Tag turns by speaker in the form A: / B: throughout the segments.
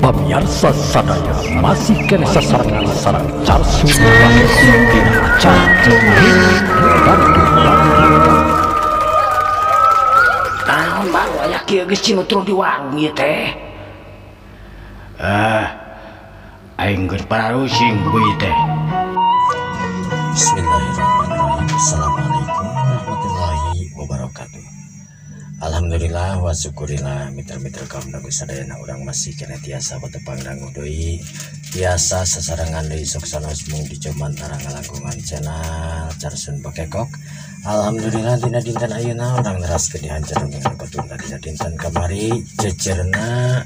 A: Pamiarsa sadaya masih keneh sasarengan sareng Carsun Bakekok dina acara Hits Bandung.
B: Naon baru aya kieu geus cinutur di warung ieu teh.
C: Ah, aing geus pararusing ku ieu teh.
D: Bismillahirrahmanirrahim. Assalamualaikum warahmatullahi wabarakatuh. Alhamdulillah wa syukurillah mitra-mitra kaum dangu sadayana urang masih keneh tiasa patepang dangu deui tiasa sasarengan deui sok sanos mung dicoban tarang ngalangkungan channel Carsun Bakekok. Alhamdulillah dina dinten ayeuna urang neraskeun dihancar dengan katunda dina dinten kamari jejerna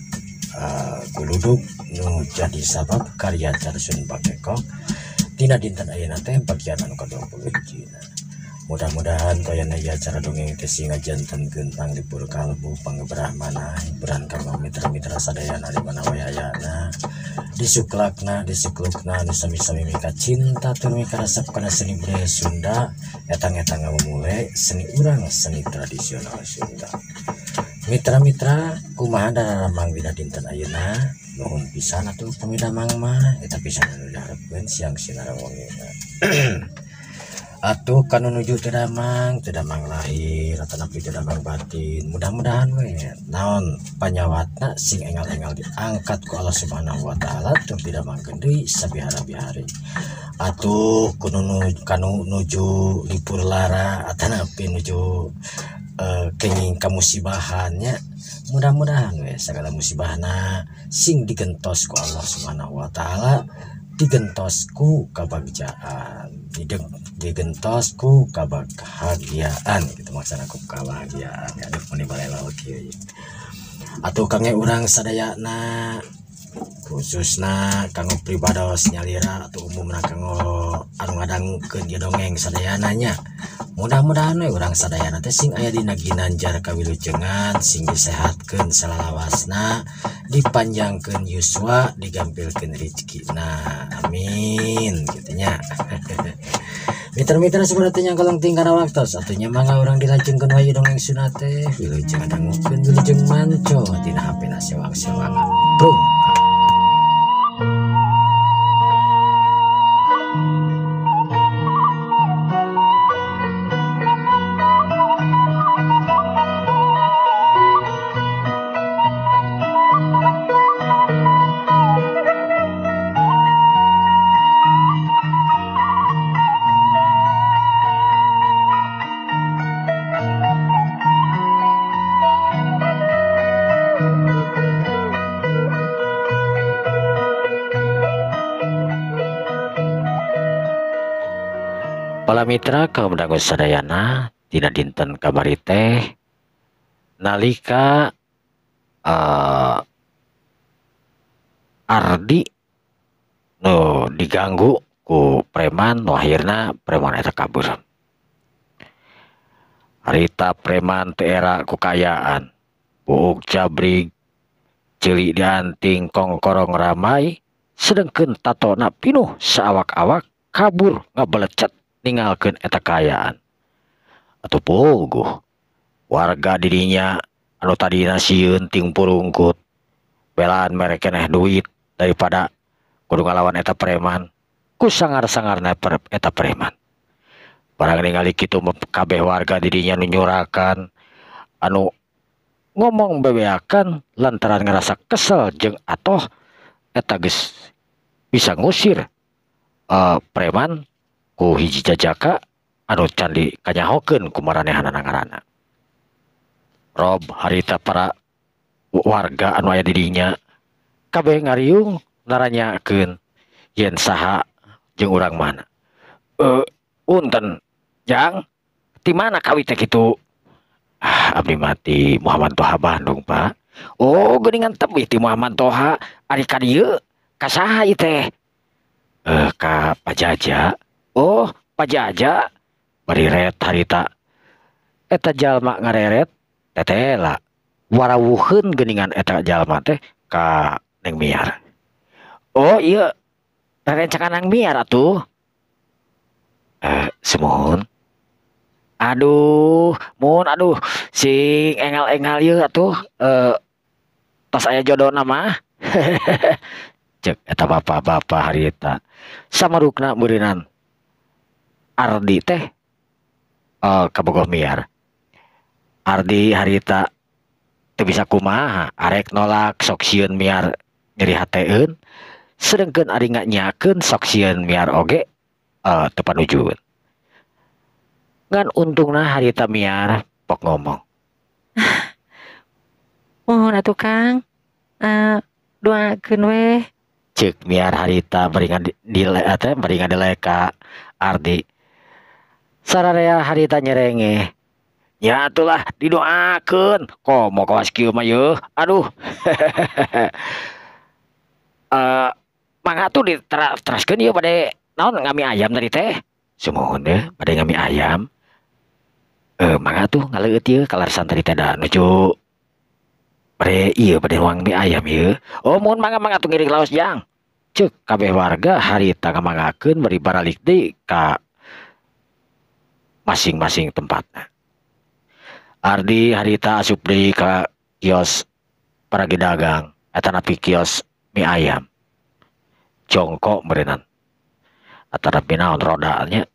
D: guludug nu jadi sabab karya Carsun Bakekok dina dinten ayeuna teh bagian anu ka-20 hijina. Mudah-mudahan kayana ieu acara dongeng teh sing ngajantenkeun panglipur kalbu pangebrahmana hiburan kanggo mitra-mitra sadayana di mana wae ayana disuklakna disiklukna nu sami-sami mika cinta tur mika resep kana seni budaya Sunda etang-etang ngamumule seni urang seni tradisional Sunda. Mitra-mitra kumaha daramang dina dinten ayeuna nuhun pisan atuh pamidamang mah eta pisan anu diharepkeun siang sinareng wengina. Atuh kanu nuju teu damang lahir atanapi teu damang batin mudah-mudahan we naon panyawatna sing engal-engal diangkat ku Allah Subhanahu wa taala tur didamangkeun deui sabihara-bihari. Atuh kanu nuju lipur lara atanapi nuju kenging kamusibahannya mudah-mudahan we sagala musibahna sing digentos ku Allah Subhanahu wa taala digentos ku kabagjaan digentos ku kabahagiaan gitu maksana ku kabahagiaan aduh meni balelo kieu atuh kangge urang sadayana khususna kanggo pribados nyalira atau umumna kanggo anu ngadangukeun ieu dongeng sadayana nya mudah-mudahan we urang sadayana teh sing aya dina ginanjar kawilujengan sing disehatkeun salalawasna dipanjangkeun yuswa digampilkeun rezekina amin kitu nya. Mitra-mitra sebenarnya yang kalong tinggal waktu satunya mangga urang dilajengkeun wae dongeng Sunda teh wilujeng ngadangukeun wilujeng manco dina HP na sewang-sewangan bro. Para mitra kaum dangu sadayana dina dinten kamari teh nalika Ardi nu diganggu ku preman nu akhirna preman eta kabur. Harita preman teu era ku kaayaan buuk jabrig ceuli dianting kongkorong ramai sedengkeun tatona pinuh saawak-awak kabur ngabelecet ninggalkeun eta kaayaan. Atuh puguh warga dirinya anu tadina sieun ting purungkut belaan mere keneh duit daripada kudu ngalawan eta preman ku sangar-sangarna eta preman. Barang ningali kitu kabeh warga dirinya nu nyurakan anu ngomong bebeakan lantaran ngerasa kesel jeung atoh eta geus bisa ngusir preman ku hiji jajaka anu can dikanyahokeun ku maranehanana ngaranna. Rob harita para warga anu aya di dinya kabeh ngariung naranyakeun yen saha jeung urang mana. Punten jang ti mana kawit teh kitu? Ah, abdi mah ti Muhammad Toha Bandung, Pak. Oh, geuningan tebih ti Muhammad Toha ari ka dieu ka saha ieu teh? Ka Pak Jaja. Oh, Pak Jaja bariret harita eta jalma ngareret tetela warawuheun geuningan eta jalma teh ka Neng Miar. Oh iya rerencangan Neng Miar atuh. Semohon. Aduh, mun aduh sing engal-engal ieu atuh tos aya jodona mah. Cek eta bapak-bapak harita samarukna meureunan Ardi teh kabogoh Miar. Ardi harita teu bisa kumaha, arek nolak sok sieun Miar nyeri hateeun, sedengkeun ari nyakeun sok sieun Miar oge teu panujueun. Ngan untungna harita Miar pok ngomong.
E: Mohon atuh Kang, doakeun weh.
D: Cek Miar harita bari ngadile ka Ardi. Sararea harita nyerenge. Ya atulah didoakeun. Komo kawas kieu mah yeuh. Aduh. Mangga atuh diteraskeun ieu bade naon ngami ayam tadi teh. Sumuhun deh bade ngami ayam. Mangga atuh ngaleueut ieu kalarsan tadi teh da nuju bade ieu bade nuang mie ayam ieu. Oh mun mangga-mangga atuh ngiring laos jang. Cek kabeh warga harita ngamangakeun bari baralik deui ka masing-masing tempatna. Ardi harita asup deui ka kios paragi dagang eta napi kios mie ayam. Jongkok meureunnan. Atanapi naon roda nya.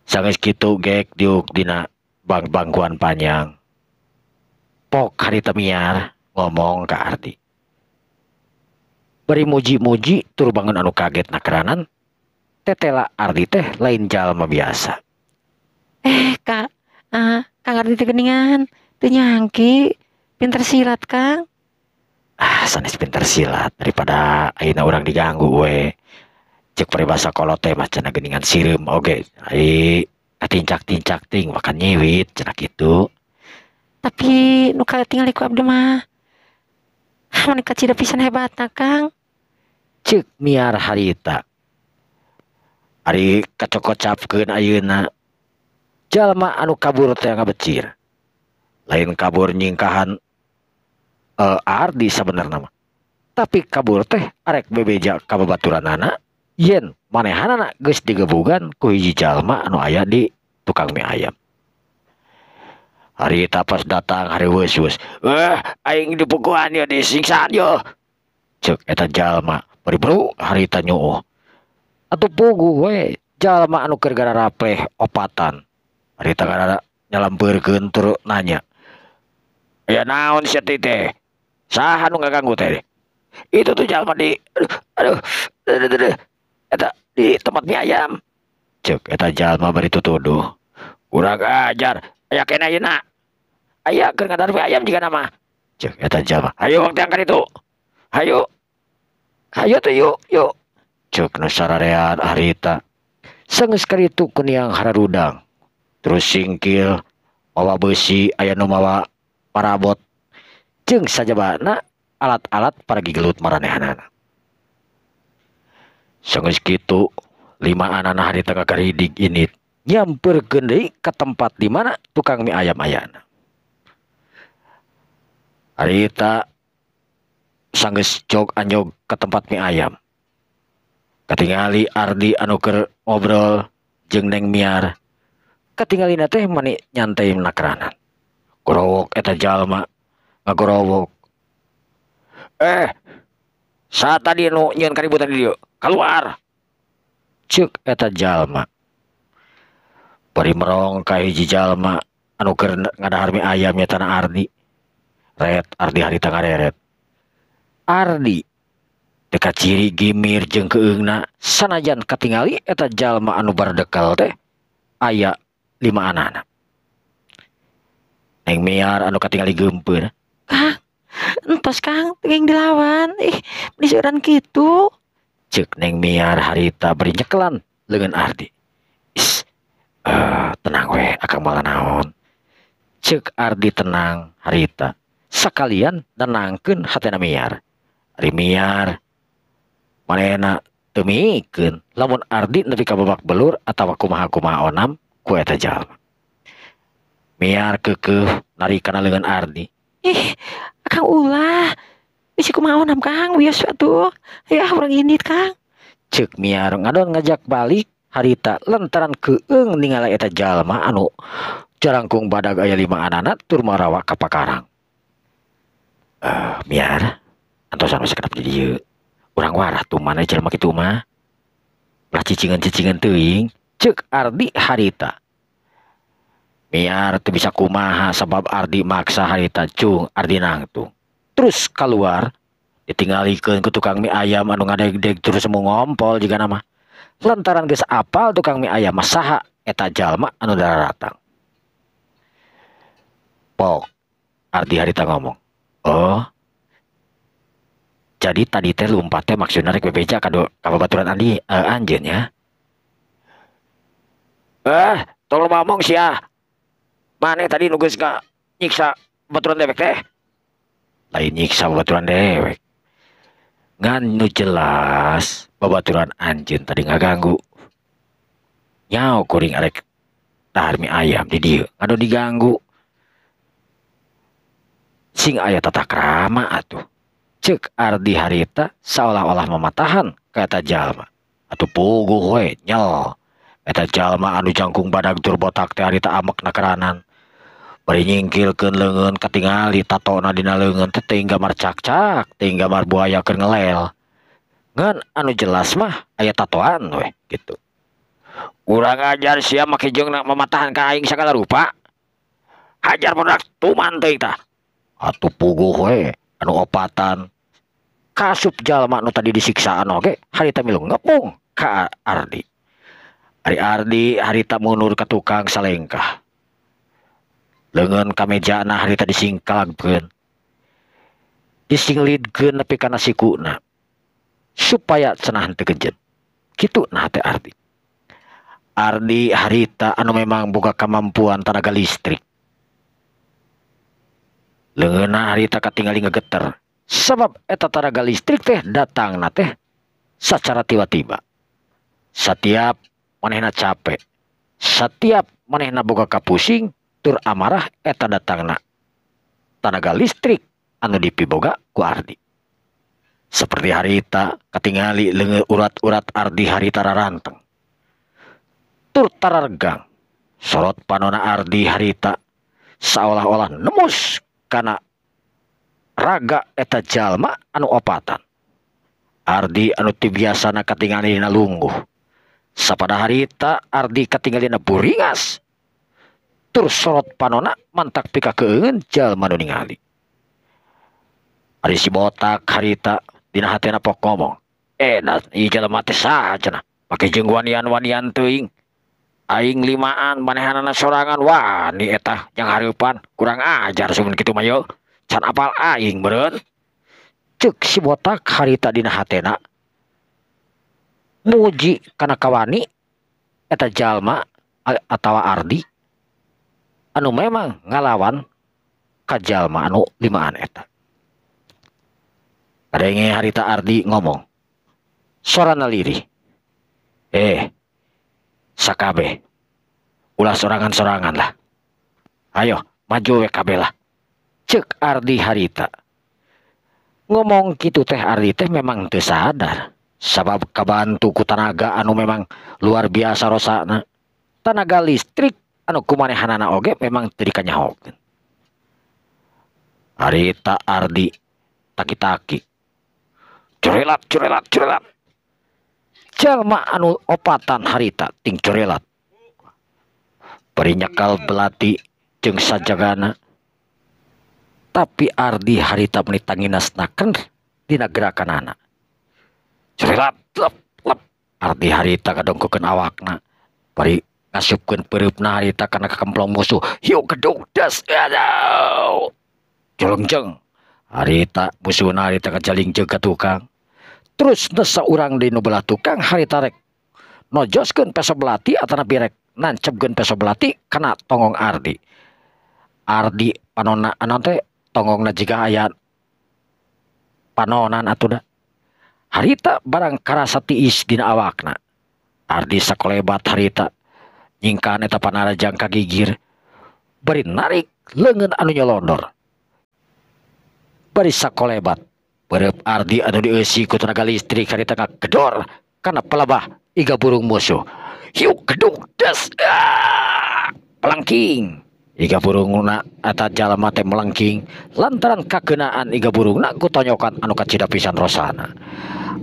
D: Sanggeus kitu gek diuk dina bangkuan panjang. Pok harita Miar ngomong ka Ardi. Bari muji-muji tur bangun anu kaget nakeranan. Tetela Ardi teh lain jalma biasa.
E: Kak, Kang Ardi teh geuningan, teu nyangki pinter silat Kang.
D: Ah, sanes pinter silat daripada ayeuna urang diganggu we. Cek paribasa kolot teh mah cenah geuningan sireum oge. Ai katincak-tincak ting makan nyiwit cenah kitu.
E: Tapi nu katingali ku abdi mah mun kacida pisan hebatna Kang.
D: Cek Miar harita. Ari kacokocapkeun ayeuna jalma anu kabur teh ngabecir. Lain kabur nyingkahan Ardi sabenerna mah. Tapi kabur teh arek bebeja ka babaturanana yen manehanana geus digebugan ku hiji jalma anu aya di tukang mie ayam. Harita pas datang hari weus-weus. Aing dipukuhan ieu disingsaan ieu. Cek eta jalma bari bru harita nyuuh. Atuh puguh we jalma anu keur gararapleh opatan. Harita gara nyalampeurkeun tur nanya. Ya naon sia teh? Saha nu ngaganggu teh? Itu tuh jalma di aduh aduh eta di tempat mie ayam. Cek eta jalma bari tutuduh. Kurang ajar. Aya kena ayeuna. Aya keur ngadar mie ayam jiga nama. Cek eta jalma. Hayu wang tiang itu. Hayu. Hayu tuh yuk yuk. Cek nu sararean harita. Sanggeus karitu kuniang hararudang. Terus singkil mawa beusi aya nu mawa parabot. Jeung sajabana alat-alat paragi gelut maranehanana. Sanggeus kitu lima anana harita ngagaridig ini nyamperkeun deui ka tempat di mana tukang mie ayam ayana. Harita sanggeus jog anjog ka tempat mie ayam. Katingali Ardi anu keur ngobrol jeung Neng Miar. Katingalina teh mani nyantai nakeranan. Gorowok eta jalma ngagorowok. Saat tadi nu nyieun kaributan di dieu, keluar. Ceuk eta jalma. Bari merong ka hiji jalma anu keur ngadahar mie ayam nya tanah Ardi. Ret Ardi harita ngareret. Ardi teu kaciri gimir jeung keungna sanajan katingali eta jalma anu bardekel teh aya lima anana. Neng Miar anu katingali geumpeur.
E: Kang, entos Kang, teuing dilawan. Ih, disuran kitu.
D: Ceuk Neng Miar harita bari nyekelan leungeun Ardi. Is, tenang we, akang malah naon. Ceuk Ardi tenang harita. Sakalian nenangkeun hatena Miar. Ari Miar manehna teu mikeun lamun Ardi nepi ka babak belur atawa kumaha-kumaha onam ku eta jalma. Miar keukeuh narikana leungeun Ardi.
E: Ih, akang ulah. Bisi kumaha onam Kang, wios atuh. Ya urang indit Kang.
D: Ceuk Miar ngadon ngajak balik harita lantaran keung ningali eta jalma anu jarangkung badag aya lima anana tur marawa ka pakarang. Miar, Antosan we sakedap di dieu. Urang warah tuman jelema kitu mah. Ulah cicingan-cicingan teuing, ceuk Ardi harita. Miar teu bisa kumaha sabab Ardi maksa harita cung Ardi nangtung. Terus keluar ditinggalikeun ku tukang mie ayam anu ngadegdeg terus mau ngompol jigana mah. Lantaran geus apal tukang mie ayam mah saha eta jalma anu daratang. Pok, Ardi harita ngomong. Oh, jadi tadi teh lumpat teh maksudna rek bebeja ka babaturan Andi anjeun ya. Tolong ngomong sia. Maneh tadi nu geus nyiksa babaturan dewek teh? Lain nyiksa babaturan dewek. Ngan nu jelas babaturan anjeun tadi ngaganggu. Nyao kuring arek dahar mie ayam di dieu, ngadu diganggu. Sing aya tata krama atuh. Ceuk Ardi harita seolah-olah mematahan ka eta jalma. Atuh puguh we nyel. Eta jalma anu jangkung badag tur botak teh harita amek nakeranan. Bari nyingkilkeun leungeun katingali tatona dina leungeun teh teuing gambar cakcak, teuing gambar buaya keur ngelel. Ngan anu jelas mah aya tatoan we gitu. Kurang ajar sia make jeung mematahan ka aing sagala rupa. Hajar bodak tuman teuing tah. Atuh puguh we anu opatan. Kasup jalma nu tadi disiksaan oge harita milu ngepung ka Ardi. Ari Ardi harita mundur ka tukang salengkah. Leungeun kamejana harita disingkalkeun. Disinglidkeun nepi kana sikuna supaya cenah teu genjet. Kitu nah teh Ardi. Ardi harita anu memang boga kemampuan tenaga listrik. Leungeunna harita katingali ngegeter. Sebab eta tenaga listrik teh datangna teh secara tiba-tiba. Setiap manehna capek, setiap manehna boga kapusing tur amarah eta datangna tenaga listrik anu dipiboga ku Ardi. Seperti harita katingali leungeun urat-urat Ardi harita raranteng. Tur tararegang sorot panona Ardi harita seolah-olah nemus kana raga eta jalma anu opatan. Ardi anu teu biasana katingalina lungguh. Sapada harita Ardi katingalina buringas. Tur sorot panona mantak pika keungeun jalma nu ningali. Ari si botak harita dina hatena pok ngomong, "Nah ieu jalma teh saha cenah? Make jeung wanian-wanian teuing. Aing limaan manehanana sorangan wani eta jang hareupan kurang ajar sumun kitu mah yeuh. Can apal aing meureun." Ceuk si botak harita dina hatena muji kana kawani eta jalma atawa Ardi anu memang ngalawan ka jalma anu limaan eta. Kadenge harita Ardi ngomong sorana lirih, "Sakabeh ulah sorangan-sorangan lah. Ayo maju we kabeh lah." Ceuk Ardi harita. Ngomong kitu teh Ardi teh memang teu sadar sabab kabantu ku tanaga anu memang luar biasa rosana. Tanaga listrik anu kumanehanana oge memang teu dikanyahokeun. Harita Ardi taki-taki. Corelat corelat corelat. Jalma anu opatan harita ting corelat. Bari nyekal belati jeung sajagana. Tapi Ardi harita meni tanginasnakeun dina gerakanana. Corelat lep lep. Ardi harita kadongkokeun awakna. Bari ngasupkeun pereupna harita kana kakemplong musuh. Hiu gedung das. Aduh. Jolengjeng. Harita musuhna harita kajaling jeung ka tukang. Terus nesa urang di nu belah tukang harita rek nojoskeun peso belati atanapi rek nancepkeun peso belati kana tonggong Ardi. Ardi panonna anu teh tonggongna jiga aya panonan atuh da. Harita barang karasa tiis dina awakna. Ardi sakolebat harita nyingkan eta panarajang ka gigir bari narik leungeun anu nyolondor. Bari sakolebat berep Ardi anu dieusi ku tenaga listrik harita ngagedor kana pelabah iga burung musuh. Hiu gedung des, pelangking. Iga burungna eta jalma teh melengking lantaran kakeunaan iga burungna ku tonyokan anu kacida pisan rosana.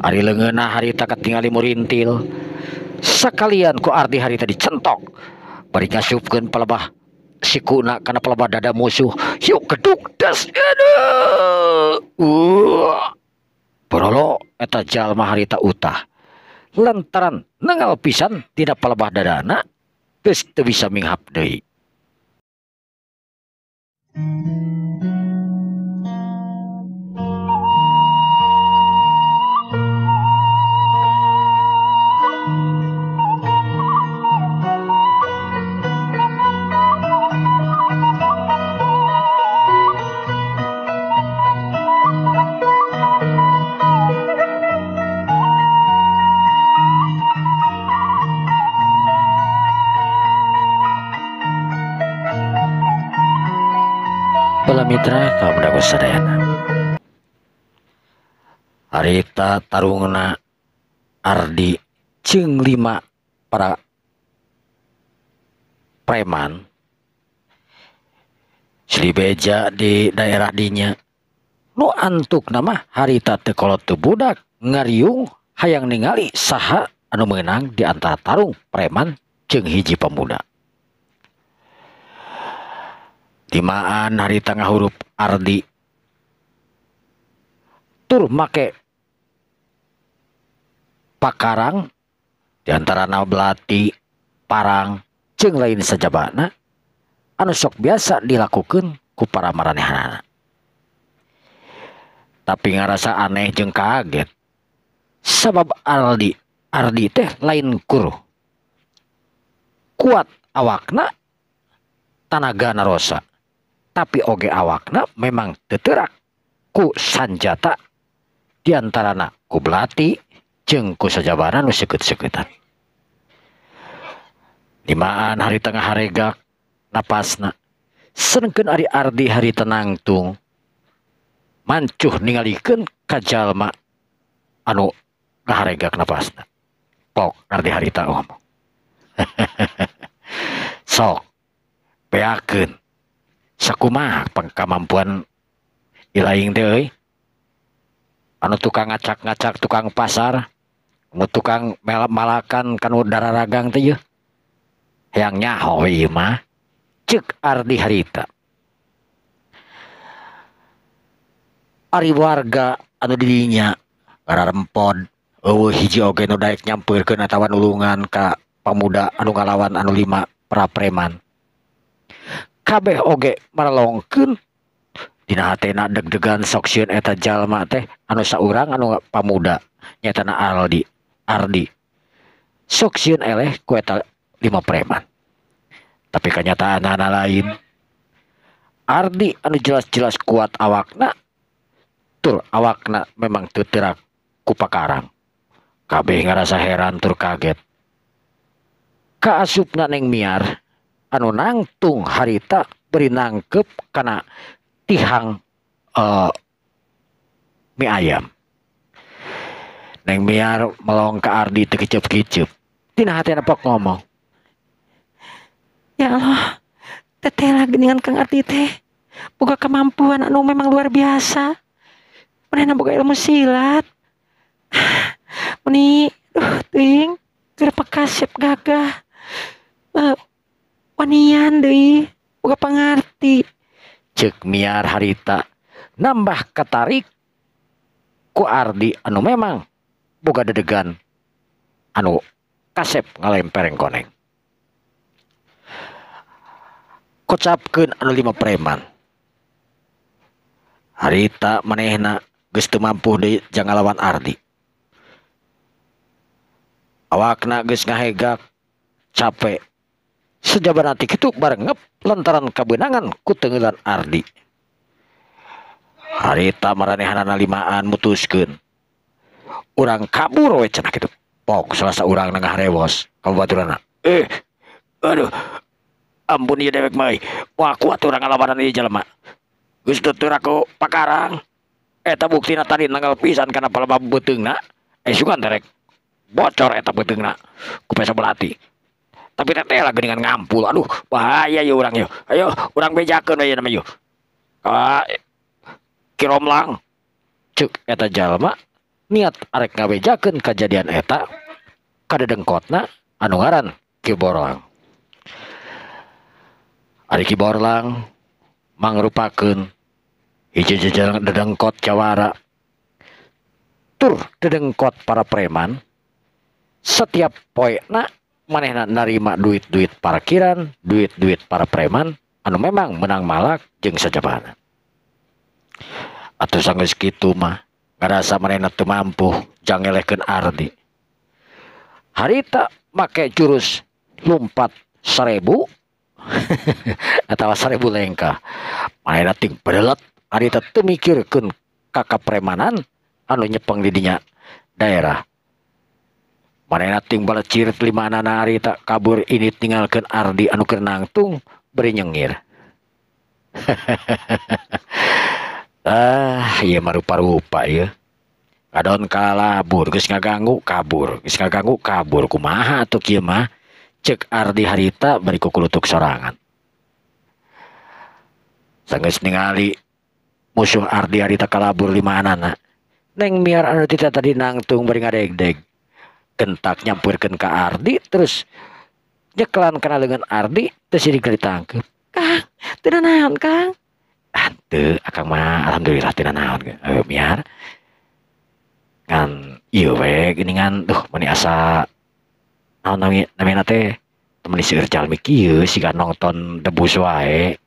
D: Ari leungeunna harita katingali murintil. Sakalian ku Ardi harita dicentok. Bari ngasupkeun palebah sikuna kana palebah dada musuh. Hiu geduk das. Aduh. Borolo eta jalma harita utah. Lantaran nengal pisan dina palebah dadana geus teu bisa minghap deui. Bala mitra kaum dago sadayana. Harita tarungna Ardi jeung 5 para preman Sribeja di daerah dinya. Nu antukna mah harita teu kolot teu budak ngariung hayang ningali saha anu meunang di antara tarung preman jeung hiji pemuda. Dimaan harita ngahurup Ardi tur make pakarang diantarana belati parang jeung lain sajabana anu sok biasa dilakukeun ku para maranehanana. Tapi ngarasa aneh jeung kaget sabab Ardi teh lain kur kuat awakna tanaga narosa, tapi oge awakna memang teterak ku sanjata diantarana ku belati jeung ku sajabana nu seukeut-seukeutana. Dimaan hari tengah haregak napasna senengkeun ari Ardi harita nangtung mancuh ningalikeun ka jalma anu ngaharegak napasna. Pok Ardi harita ngomong. Sok beakeun sakumaha pangkamampuan ilaing teh euy. Anu tukang ngacak-ngacak tukang pasar, anu tukang malakan kanu dararagang teh yeuh. Hayang nyaho ieu mah ceuk Ardi harita. Ari warga anu di dinya ngararempon eueuh hiji oge nu daek nyampeurkeun atawa nulungan ka pamuda anu ngalawan anu 5 para preman. Kabeh oge maralongkeun dina hatena deg-degan sok sieun eta jalma teh anu saurang anu pamuda nyaetana Ardi. Sok sieun eleh ku eta 5 preman. Tapi kenyataanana lain. Ardi anu jelas-jelas kuat awakna tur awakna memang teu teurak ku pakarang. Kabeh ngarasa heran tur kaget. Kaasupna Neng Miar anu nangtung harita beri nangkep kana tihang mie ayam. Neng Miar melong ka Ardi teu kiceup-kiceup. Tina hatena pok ngomong.
E: Ya Allah, teteh lagi dengan Kang Ardi teh boga kemampuan anu memang luar biasa. Manehna boga ilmu silat. Meni duh teuing keur pakasep gagah. Wanian deui boga pangarti.
D: Ceuk Miar harita nambah katarik ku Ardi anu memang boga dedegan anu kasep ngalempereng koneng. Kocapkeun anu 5 preman. Harita manehna geus teu mampu deui jang ngalawan Ardi. Awakna geus ngahegak capek. Sejabana ti kitu barengep lantaran kabeunangan ku teungeulan Ardi. Harita maranehanana limaan mutuskeun. Urang kabur we cenah kitu. Pok salah saurang ngaharewos ka baturana. Aduh. Ampun ieu dewek mah. Wah kuat urang ngalawanan ieu jelema. Geus teu ku pakarang. Eta buktina tadi nanggal pisan kana palebah beuteungna. Sugan terek bocor eta beuteungna ku peso belati. Tapi teteh lah geuningan ngampul. Aduh, bahaya ye urang ye. Ayo urang bejakeun we nama yeuh. Ka Ki Romlang. Ceuk eta jalma niat arek ngabejakeun kajadian eta ka dedengkotna anu ngaran Ki Borlang. Ari Ki Borlang mangrupakeun hiji dedengkot jawara tur dedengkot para preman. Setiap poena manehna narima duit-duit parkiran, duit-duit para preman anu memang menang malak jeung sajabana. Atuh sanggeus kitu mah ngarasa manehna teu mampu jang ngelehkeun Ardi. Harita make jurus lumpat 1000 atawa 1000 lengkah. Manehna ting berelet harita teu mikirkeun ka kapremanan anu nyepeng di dinya daerah. Manehna ting balecirit limanana harita kabur ini tinggalkeun Ardi anu keur nangtung beri nyengir. Ah, ieu mah rupa-rupa ieu. Kadon kalabur geus ngaganggu kabur, geus ngaganggu kabur kumaha atuh kieu mah? Ceuk Ardi harita bari kukulutuk sorangan. Sanggeus ningali musuh Ardi harita kalabur limaanana. Neng Miar anu tita tadi nangtung bari ngadegdeg. Kentak nyampeurkeun ka Ardi terus nyeklan kana leungeun Ardi teu sirik ditangkep.
E: Kang, teu nanaon Kang?
D: Henteu, akang mah alhamdulillah teu nanaon Miar. Ngan ieu we geuningan duh meuni asa naon namina teh meuni seueur jalmi kieu siga nonton debus wae.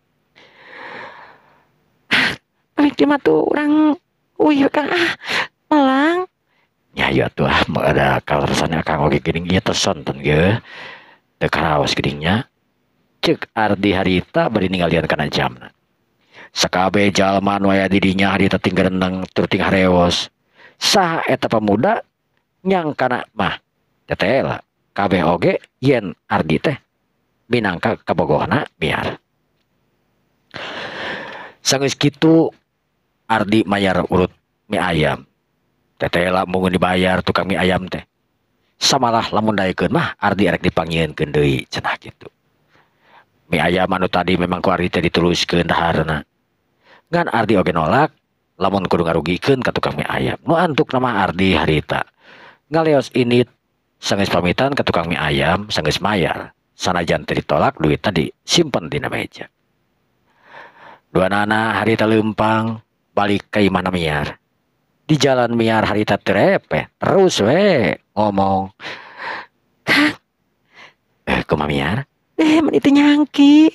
E: Abdi mah tuh urang uyuh Kang ah melang.
D: Nya ieu atuh ah ada kaleresan akang oge geuning ieu tos sonten ge. Teu karaos geuning nya. Ceuk Ardi harita bari ninggalian kana jamna. Sakabeh jalma nu aya di dinya harita ting gereneng tur ting harewos. Saha eta pemuda nyangkana mah tetela kabeh oge yen Ardi teh minangka kabogohna Miar. Sanggeus kitu Ardi mayar urut mie ayam. Tetela mung dibayar tukang mie ayam teh. Samalah lamun daekeun mah Ardi erek dipanggieunkeun deui cenah kitu. Mie ayam anu tadi memang ku Ardi teh dituluskeun daharna. Ngan Ardi oge nolak lamun kudu ngarugikeun ka tukang mie ayam. Nu antuk nama Ardi harita. Ngaleos init sanggeus pamitan ka tukang mie ayam sanggeus mayar. Sanajan teu ditolak duitna disimpen dina meja. Duanana harita leumpang balik ka imahna Miar. Di jalan Miar harita terepeh terus we ngomong.
E: Kang,
D: kumaha Miar?
E: Mun itu nyangki.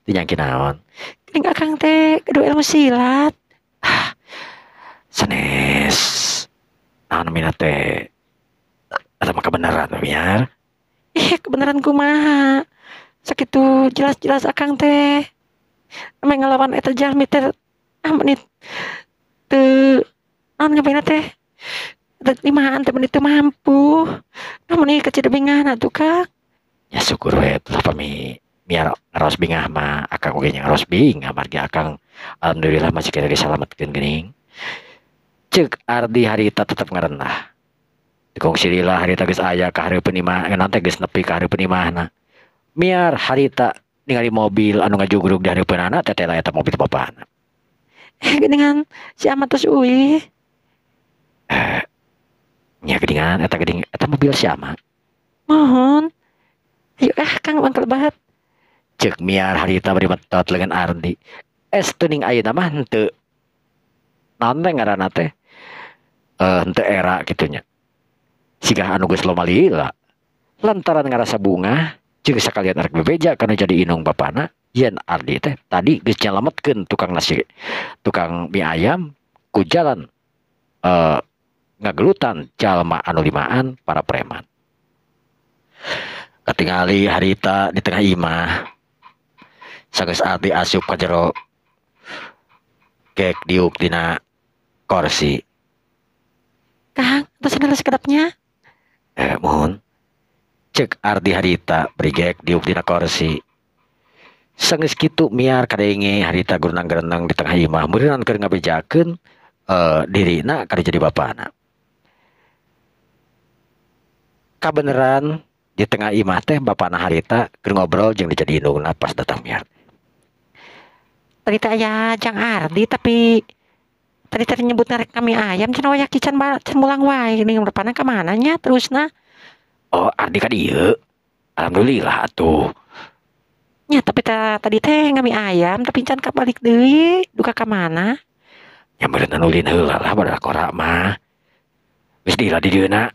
D: Teu nyangki naon?
E: Geuning akang teh gaduh ilmu silat.
D: Ah, sanes. Naon namina teh? Eta mah kebenaran Miar.
E: Ih, kebenaran kumaha? Sakitu jelas-jelas akang teh ameh ngalawan eta jalmi teh ah meuni teu naon ngapain teh? Eta limaan teh meuni teu mampu. Ah meuni kecil bingah atuh Kang.
D: Ya syukur we lah pami Miar ngaros bingah mah akang oge nya ngaros bingah margi akang alhamdulillah masih kena disalametkeun geuning. Ceuk Ardi harita tetep ngarenah. Dikongsi lila harita geus aya ka hareupeun imah, naon teh geus nepi ka hareupeun imahna. Miar harita ningali mobil anu ngajugrug di hareupeunana teh teh eta mobil bapana.
E: Geuningan si Ahmad tos uih.
D: Nya geuningan eta geuning eta mobil si Ahmad.
E: Mohon. Ayo ah Kang mangkel banget.
D: Ceuk Miar harita bari metot leungeun Ardi. Es teuning ayeuna mah henteu naon teh ngaranna teh? Henteu era kitu nya. Sigah anu geus loma lila. Lantaran ngarasa bungah jeung sakalian arek bebeja kana jadi inung bapana yen Ardi teh tadi geus nyalametkeun tukang nasi tukang mie ayam ku jalan ngagelutan jalma anu limaan para preman. Katingali harita di tengah imah. Sanggeus Ardi asup ka jero gek diuk dina korsi.
E: Kang, tos sanes kedapnya?
D: Mohon. Ceuk Ardi harita beri gek diuk dina korsi. Sanggeus kitu Miar kadenge harita gurunang-gereneng di tengah imah meureunan keur ngabejakeun dirina kada jadi bapana. Kabeneran Di tengah imah teh bapana harita keur ngobrol jeung jadi indungna pas datang Miar.
E: Tadi teh aya Jang Ardi tapi tadi teh nyebut rek kami ayam cenah waya kican can mulang wae geuning rupana ka mana nya terusna.
D: Oh, Ardi ka dieu. Alhamdulillah atuh.
E: Nya tapi tadi teh ngami ayam tapi can kabalik deui duka ka mana?
D: Nya meureun ulin heula lah badak korak mah. Geus dila di dieuna.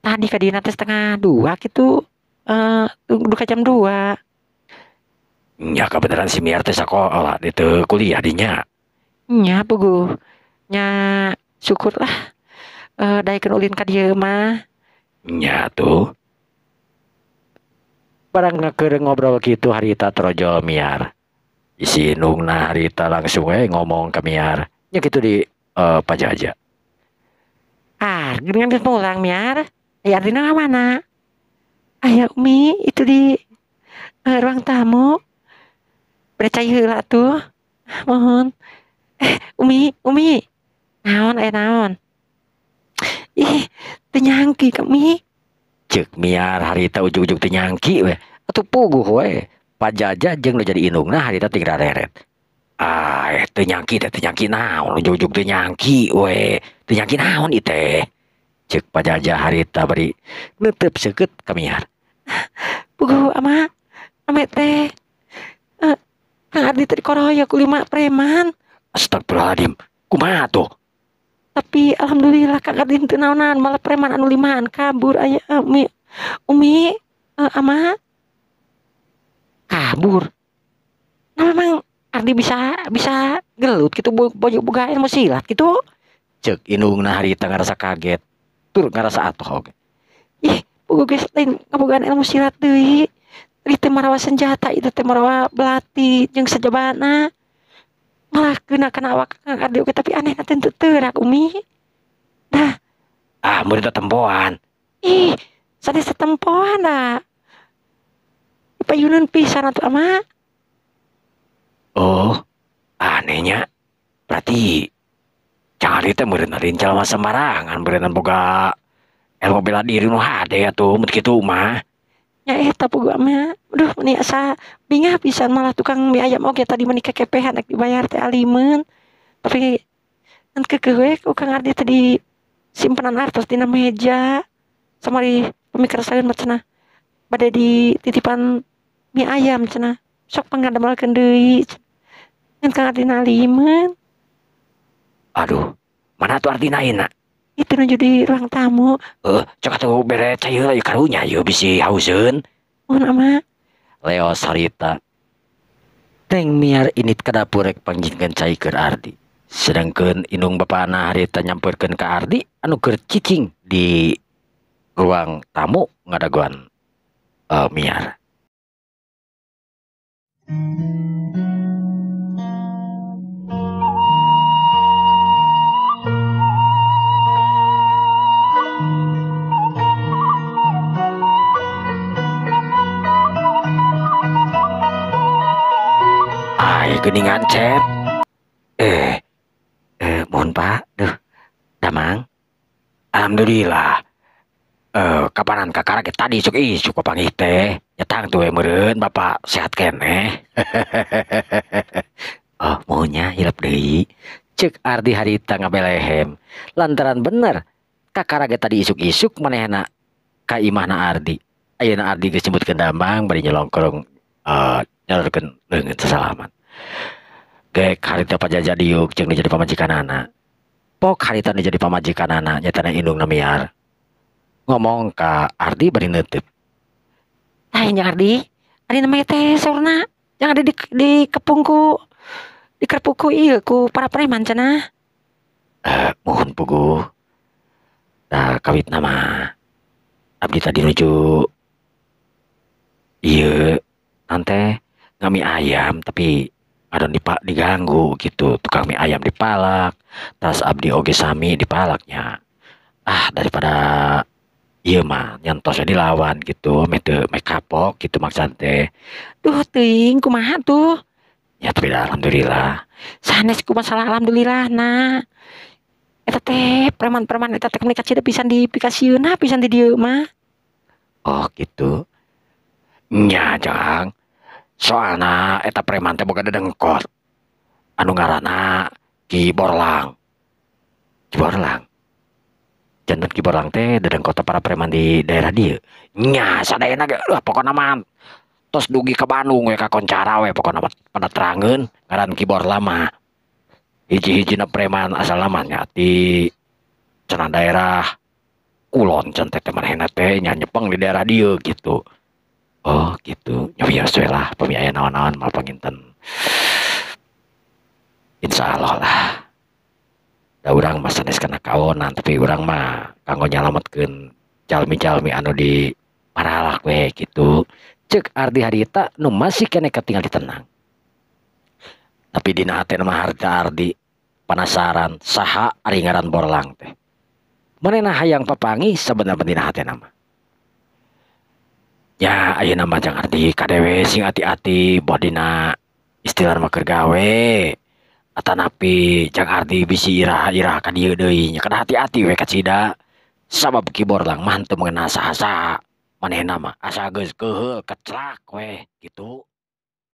E: Tadi ka dieuna teh 1:30 kitu. Duka jam 2.
D: Nya kabeneran si Miar teh sakola di teu kuliah dinya.
E: Nya puguh. Nya syukurlah daekeun ulin ka dieu mah.
D: Nya tuh. Barang keur ngobrol kitu harita torojol Miar. Si indungna harita langsung we ngomong ka Miar. Nya kitu di Pajaja.
E: Ah, geuningan geus pulang Miar. Aya Ardina ka mana? Aya Umi itu di ruang tamu. Bere cai heula tuh. Mohon. Umi, Umi. Naon aya naon? Ih, teu nyangki ka Mi.
D: Ceuk Miar harita ujug-ujug teu nyangki we. Atuh puguh we. Pajaja jeung nu jadi indungna harita ting rareret. Ah, teu nyangki teh teu nyangki naon ujug-ujug teu nyangki we. Teu nyangki naon ieu teh. Ceuk Pajaja harita bari neuteup seukeut ka Miar.
E: Puguh ama ame teh. Kang Ardi teh dikoroyok ku 5 preman.
D: Astagfirullahaladzim. Kumaha tuh?
E: Tapi alhamdulillah Kang Ardi teu naonan malah preman anu 5an kabur aya Umi. Umi ama kabur. Nah memang Ardi bisa gelut gitu boga ilmu silat gitu.
D: Ceuk indungna harita ngarasa kaget. Tur ngarasa atuh oge.
E: Ih, puguh geus lain ngabogaan ilmu silat deui. Tadi teh marawa senjata itu teh marawa belati jeung sajabana. Malah kena kana awak Kang Ardi oge tapi aneh teh teu teurak Umi. Dah.
D: Ah, mun teh tempoan.
E: Ih, sanes tempoan da. Payuneun pisan atuh ama.
D: Oh, anehnya. Berarti Jang Ardi teh meureun jalma sembarangan meureun boga ilmu bela diri nu hade atuh mun kitu mah.
E: Nya eta puguh mah. Aduh meni asa bingah pisan malah tukang mie ayam oge tadi meni kekepehan rek dibayar teh alimeun. Tapi ngan keukeuh we ku Kang Ardi teh di simpenan artos dina meja. Samari pemikirsaeun mah cenah bade dititipan mie ayam cenah. Sok pangadamelkeun deui. Ngan Kang Ardi nalimeun.
D: Aduh, mana tuh Ardina ayeuna?
E: Itu nuju di ruang tamu.
D: Cok atuh bere cai heula ieu karunya ieu bisi hauseun.
E: Mun ama.
D: Leos harita. Neng Miar init ka dapur rek pangjingkeun cai keur Ardi. Sedangkeun indung bapana harita nyamperkeun ka Ardi anu keur cicing di ruang tamu ngadagoan Miar. Ai geuningan Cep. Mohon Pak, duh. Damang. Alhamdulillah. Kapanan kakara ge tadi isuk isuk papanggih teh. Nya tangtu we meureun Bapak sehat keneh. Oh, mohonnya hilap deui. Ceuk Ardi harita ngabelehem. Lantaran bener kakara ge tadi isuk-isuk manehna ka imahna Ardi. Ayeuna Ardi geus nyebutkeun damang bari nyelongkrong nyalurkeun leungeun sasalaman. Gek harita Pajaja diuk jeung jadi pamajikanana. Pok harita nu jadi pamajikanana nyatana indungna Miar. Ngomong ka Ardi bari neuteup.
E: Lain jeung Ardi, Ardi namanya teh saurna yang ada di kepungku di kerpuku ieu ku para preman cenah.
D: Mohon puguh. Nah, kawitna mah abdi tadi nuju ieu nante ngami ayam tapi ada diganggu gitu, tukang mie ayam dipalak, tas abdi oge sami dipalaknya. Ah, daripada ieu mah nyantosnya dilawan gitu, meh teu meh kapok gitu maksud teh.
E: Duh teuing kumaha tuh?
D: Ya tapi alhamdulillah.
E: Sanes ku masalah alhamdulillah na. Eta teh preman-preman eta teh komunikasi pisan di pikasieunna pisan di dieu mah.
D: Oh gitu. Nya Jang, soalna eta preman teh boga dedengkot anu ngaranna Ki Borlang. Ki Borlang. Janten Ki Borlang teh dedengkot para preman di daerah dieu. Nya sadayana ge eueuh pokona mah tos dugi ka Bandung we kakoncara we pokona mah pada terangeun ngaran Ki Borlang mah. Hiji-hijina preman asalna mah nya ti cenah daerah kulon cenah teh manehna teh nya nyepeng di daerah dieu gitu. Oh gitu, nya wios we lah pami aya naon-naon mah panginten. Insyaallah lah. Da urang mah sanes kana kaonan tapi urang mah kanggo nyalametkeun jalmi-jalmi anu di paralak we gitu. Ceuk Ardi harita nu masih keneh katingal tenang. Tapi dina hatena mah harita Ardi penasaran saha ari ngaran Borlang teh. Manehna hayang papanggih sabenerna dina hatena mah. Ya ayeuna mah Jang Ardi kadewe sing ati-ati boh dina istilah mah keur gawe atanapi Jang Ardi bisi iraha-iraha ka dieu deui nya kedah hati-hati we kacida sabab Ki Borlang mah teu mengenal saha-saha manehna mah asa geus keuheul keclak we gitu.